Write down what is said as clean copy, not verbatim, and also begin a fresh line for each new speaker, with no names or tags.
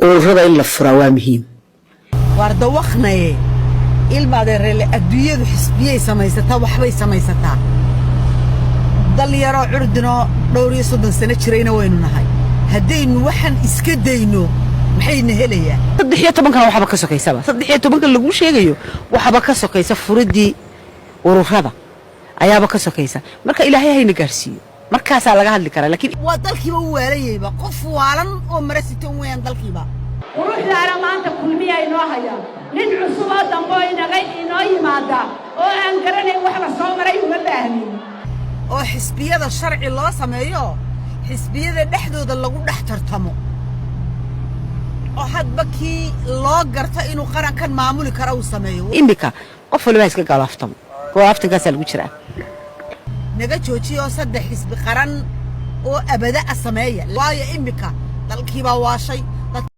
Ururada in la furaa waa muhiim.
Waar dawaqnaye, ilmaadeereele, adduunyadu xisbiyay samaysataa, waxbay samaysataa. Dal yaroo curdinoo dhowr iyo 30 sano jirayna waynu nahay. Haddaynu waxaan iska dayno, maxayna helayaa?
13-kana waxba ka sokaysaba, 13-ka laguu sheegayo waxba ka sokaysa, furiddii ururada ayaaba ka sokaysa. Marka Ilaahay hayna gaarsiiyo, markaasaa laga hadli karaa, laakiin
waa dalkiiba u waalayayba, qof waalan oo mara sitan weeyaan dalkiiba.
Quruxdaana maanta Kulmiya inoo haya. Nin cusub oo dambe oo inaga inoo yimaada oo aan garanayn wax la soo maray uma baahnin.
Oo xisbiyada sharci loo sameeyo, xisbiyada dhexdooda lagu dhex tartamo, oo hadba kii loo garto inuu qarankan maamuli karo uu sameeyo.
Iminka qof waliba ha iska galaaftamo, galaaftankaasaa lagu jiraa.
Naga joojiya oo saddex xisbi qaran oo abada a sameeya, waayo iminka dalkiibaa waashay.